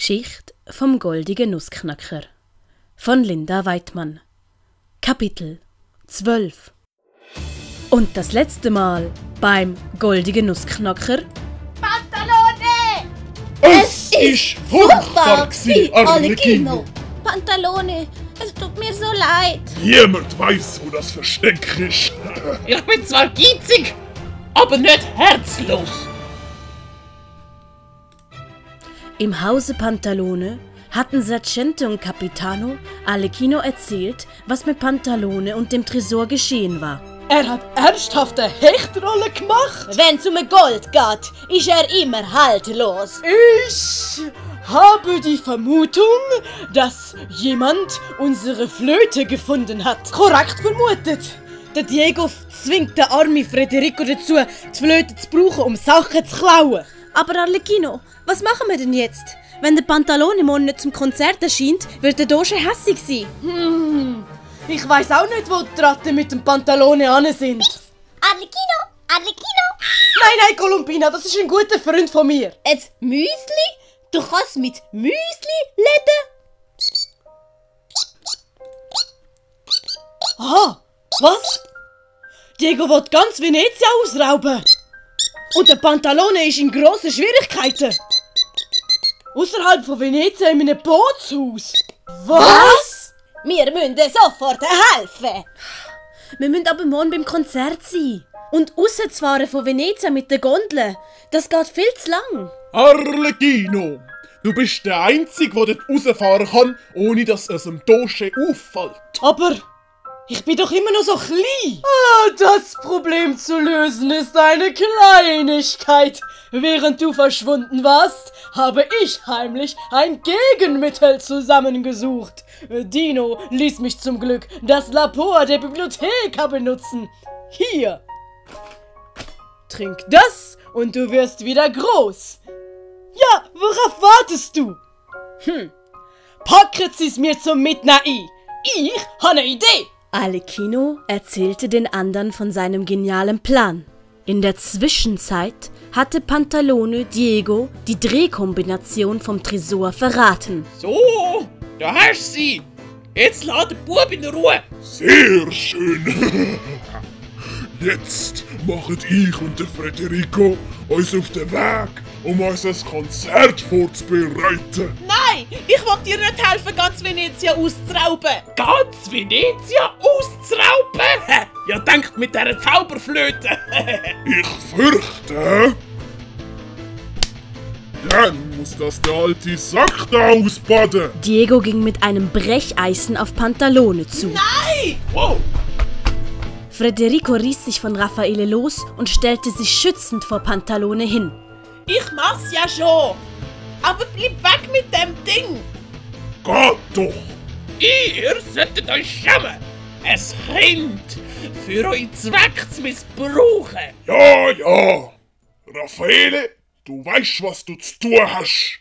Geschichte vom goldigen Nussknacker von Linda Weidmann. Kapitel 12. Und das letzte Mal beim goldigen Nussknacker. Pantalone! Es ist furchtbar gsi, Arlecchino! Pantalone, es tut mir so leid. Niemand weiss, wo das Versteck ist. Ich bin zwar geizig, aber nicht herzlos. Im Hause Pantalone hatten Sergente und Capitano Arlecchino erzählt, was mit Pantalone und dem Tresor geschehen war. Er hat ernsthaft eine Hechtrolle gemacht. Wenn's um Gold geht, ist er immer haltlos. Ich habe die Vermutung, dass jemand unsere Flöte gefunden hat. Korrekt vermutet. Der Diego zwingt den armen Federico dazu, die Flöte zu brauchen, um Sachen zu klauen. Aber Arlecchino, was machen wir denn jetzt? Wenn der Pantalone morgen nicht zum Konzert erscheint, wird der Doge hässig sein. Ich weiss auch nicht, wo die Ratten mit dem Pantalone ane sind. Arlecchino! Nein, Columbina, das ist ein guter Freund von mir. Jetzt Müsli? Du kannst mit Müsli leben? Aha, was? Diego will ganz Venezia ausrauben. Und der Pantalone ist in grossen Schwierigkeiten. Außerhalb von Venezia in einem Bootshaus. Was? Wir müssen sofort helfen. Wir müssen aber morgen beim Konzert sein. Und rauszufahren von Venezia mit der Gondel, das geht viel zu lang. Arlecchino, du bist der Einzige, der dort rausfahren kann, ohne dass es dem Doge auffällt. Aber ich bin doch immer noch so klein. Das Problem zu lösen ist eine Kleinigkeit. Während du verschwunden warst, habe ich heimlich ein Gegenmittel zusammengesucht. Dino ließ mich zum Glück das Labor der Bibliotheka benutzen. Hier. Trink das und du wirst wieder groß. Ja, worauf wartest du? Packet sie's mir zum Mitnehmen. Ich habe eine Idee. Arlecchino erzählte den anderen von seinem genialen Plan. In der Zwischenzeit hatte Pantalone Diego die Drehkombination vom Tresor verraten. So, da hast du sie. Jetzt lass den Bub in Ruhe. Sehr schön. Jetzt machen ich und der Federico uns auf den Weg, um unser Konzert vorzubereiten. Nein, ich will dir nicht helfen, ganz Venezia auszurauben. Ganz Venezia auszurauben? Ja, denkt mit dieser Zauberflöte. Ich fürchte, dann muss das der alte Sack da ausbaden. Diego ging mit einem Brecheisen auf Pantalone zu. Nein! Wow! Federico riss sich von Raffaele los und stellte sich schützend vor Pantalone hin. Ich mach's ja schon. Aber bleib weg mit dem Ding. Geht doch! Ihr solltet euch schämen, ein Kind für euren Zweck zu missbrauchen. Ja. Raffaele, du weißt, was du zu tun hast.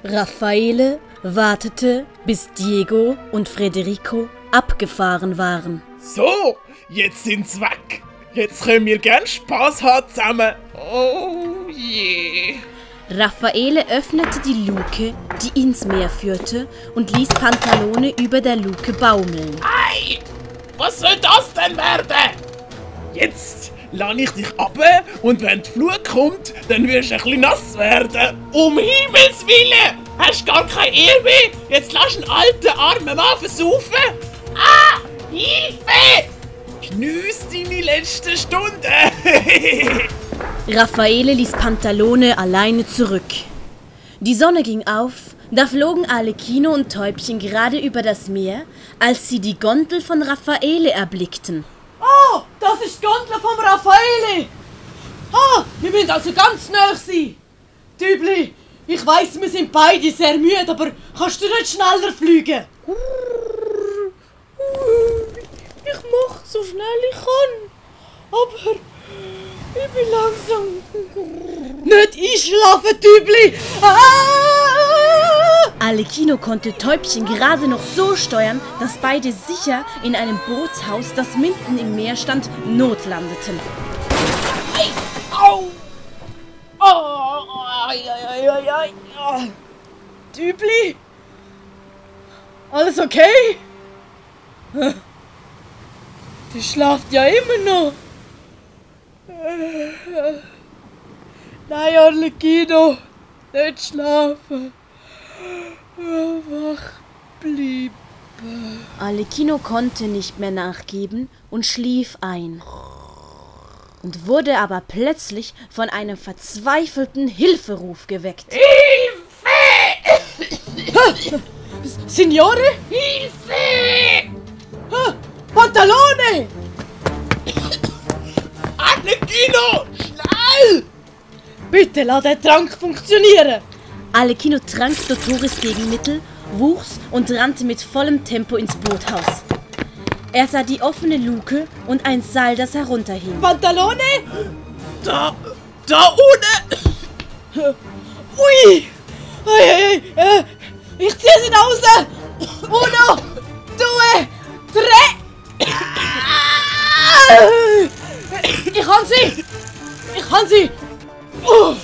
Raffaele wartete, bis Diego und Federico abgefahren waren. So, jetzt sind's weg. Jetzt können wir gern Spaß haben zusammen. Oh je. Raffaele öffnete die Luke, die ins Meer führte, und ließ Pantalone über der Luke baumeln. Ei! Was soll das denn werden? Jetzt lass ich dich runter und wenn die Flut kommt, dann wirst du ein bisschen nass werden. Um Himmels Willen! Hast gar keine Ehre mehr? Jetzt lass einen alten armen Mann versaufen? Ah! Hilfe! Geniess deine letzten Stunden! Raffaele ließ Pantalone alleine zurück. Die Sonne ging auf, da flogen Arlecchino und Täubchen gerade über das Meer, als sie die Gondel von Raffaele erblickten. Oh, das ist die Gondel vom Raffaele. Wir müssen also ganz nah sein. Dübli, ich weiss, wir sind beide sehr müde, aber kannst du nicht schneller fliegen? Ich mach so schnell ich kann, aber ich bin langsam. Nicht einschlafen, Dübli! Arlecchino konnte Täubchen gerade noch so steuern, dass beide sicher in einem Bootshaus, das mitten im Meer stand, notlandeten. Au! Oh! Ai, ai, ai, ai, ai. Dübli? Alles okay? Die schlaft ja immer noch. Nein, Arlecchino, nicht schlafen. Wach bleiben. Arlecchino konnte nicht mehr nachgeben und schlief ein. Und wurde aber plötzlich von einem verzweifelten Hilferuf geweckt. Hilfe! Signore? Hilfe! Pantalone! Arlecchino, schnell! Bitte lass den Trank funktionieren. Arlecchino trank Dottoris Gegenmittel, wuchs und rannte mit vollem Tempo ins Boothaus. Er sah die offene Luke und ein Seil, das herunterhing. Pantalone? Da unten! Ui! Ich zieh sie nach Hause! Uno! Due! Tre! Ich kann sie! Ich kann sie! Uff.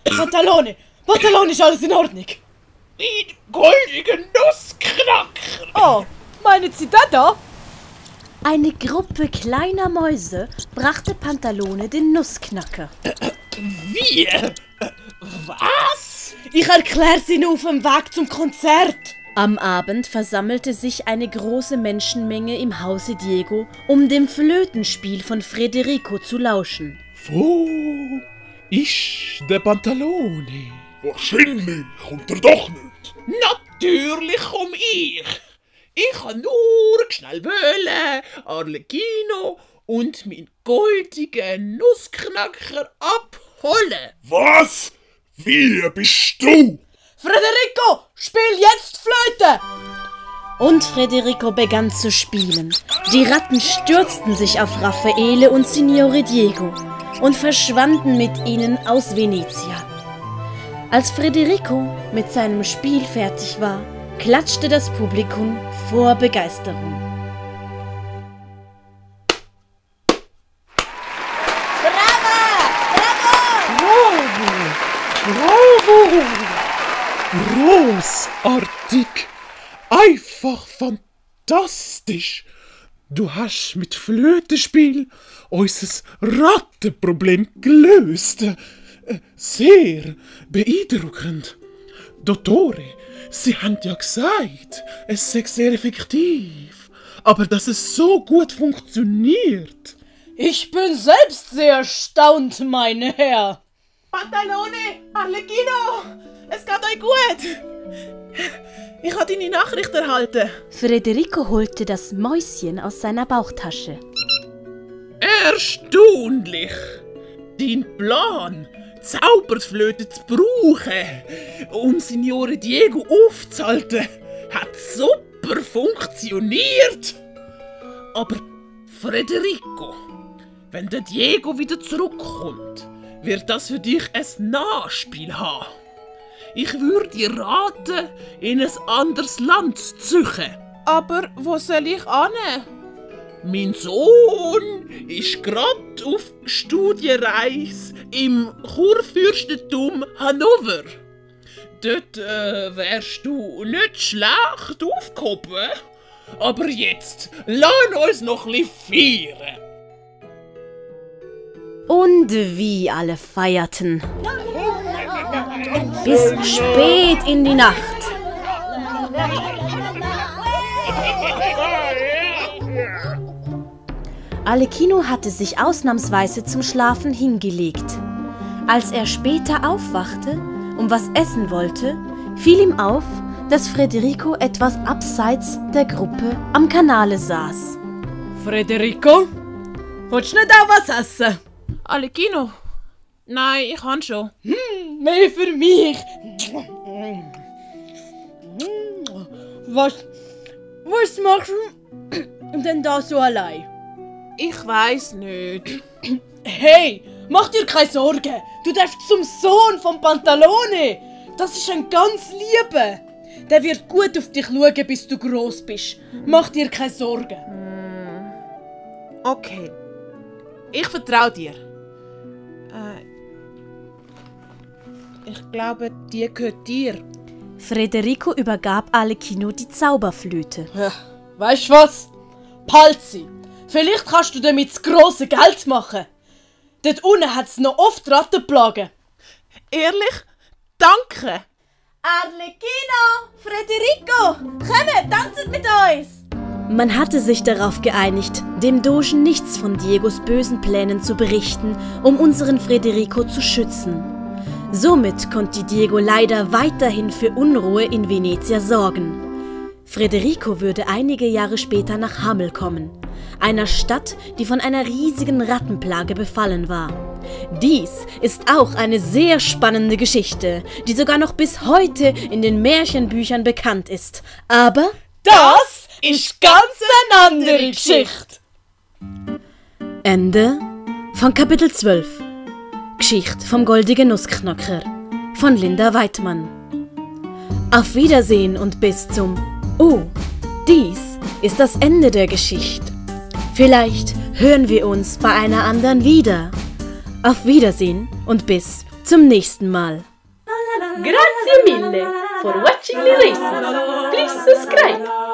Pantalone, ist alles in Ordnung? Mein goldiger Nussknacker! Oh, meinen Sie das da? Eine Gruppe kleiner Mäuse brachte Pantalone den Nussknacker. Wie? Was? Ich erklär's Ihnen auf dem Weg zum Konzert. Am Abend versammelte sich eine große Menschenmenge im Hause Diego, um dem Flötenspiel von Federico zu lauschen. Wo ist der Pantalone? Wahrscheinlich kommt er doch nicht. Natürlich komm ich! Ich kann nur schnell wählen, Arlecchino und mein goldigen Nussknacker abholen. Was? Wie bist du? Federico, spiel jetzt Flöte! Und Federico begann zu spielen. Die Ratten stürzten sich auf Raffaele und Signore Diego und verschwanden mit ihnen aus Venezia. Als Federico mit seinem Spiel fertig war, klatschte das Publikum vor Begeisterung. Bravo! Großartig! Einfach fantastisch! Du hast mit Flötenspiel unser Rattenproblem gelöst. Sehr beeindruckend. Dottore, Sie haben ja gesagt, es sei sehr effektiv. Aber dass es so gut funktioniert. Ich bin selbst sehr erstaunt, mein Herr. Pantalone, Arlecchino, es geht euch gut. Ich habe deine Nachricht erhalten. Federico holte das Mäuschen aus seiner Bauchtasche. Erstaunlich! Dein Plan, Zauberflöte zu brauchen, um Signore Diego aufzuhalten, hat super funktioniert. Aber Federico, wenn der Diego wieder zurückkommt, wird das für dich ein Nachspiel haben. Ich würde dir raten, in ein anderes Land zu ziehen. Aber wo soll ich hin? Mein Sohn ist gerade auf Studienreise im Kurfürstentum Hannover. Dort wärst du nicht schlecht aufgehoben. Aber jetzt, lass uns noch ein bisschen feiern. Und wie alle feierten. Bis spät in die Nacht. Arlecchino hatte sich ausnahmsweise zum Schlafen hingelegt. Als er später aufwachte und was essen wollte, fiel ihm auf, dass Federico etwas abseits der Gruppe am Kanale saß. Federico, willst du nicht auch was essen? Arlecchino? Nein, ich kann schon. Mehr für mich. Was machst du denn da so allein? Ich weiß nicht. Hey, mach dir keine Sorgen. Du darfst zum Sohn von Pantalone. Das ist ein ganz Lieber. Der wird gut auf dich schauen, bis du gross bist. Mach dir keine Sorgen. Okay. Ich vertraue dir. Ich glaube, die gehört dir. Federico übergab Alechino die Zauberflöte. Ja, weißt du was? Behalt sie. Vielleicht kannst du damit das grosse Geld machen. Dort unten hat's noch oft Rattenplagen. Ehrlich? Danke! Arlecchino, Federico, kommt, tanzt mit uns! Man hatte sich darauf geeinigt, dem Dogen nichts von Diegos bösen Plänen zu berichten, um unseren Federico zu schützen. Somit konnte Diego leider weiterhin für Unruhe in Venezia sorgen. Federico würde einige Jahre später nach Hamel kommen, einer Stadt, die von einer riesigen Rattenplage befallen war. Dies ist auch eine sehr spannende Geschichte, die sogar noch bis heute in den Märchenbüchern bekannt ist. Aber Das ist ganz eine andere Geschichte. Ende von Kapitel 12. Geschichte vom goldigen Nussknacker von Linda Weidmann. Auf Wiedersehen und bis zum dies ist das Ende der Geschichte. Vielleicht hören wir uns bei einer anderen wieder. Auf Wiedersehen und bis zum nächsten Mal. Grazie mille for watching the lesson. Please subscribe.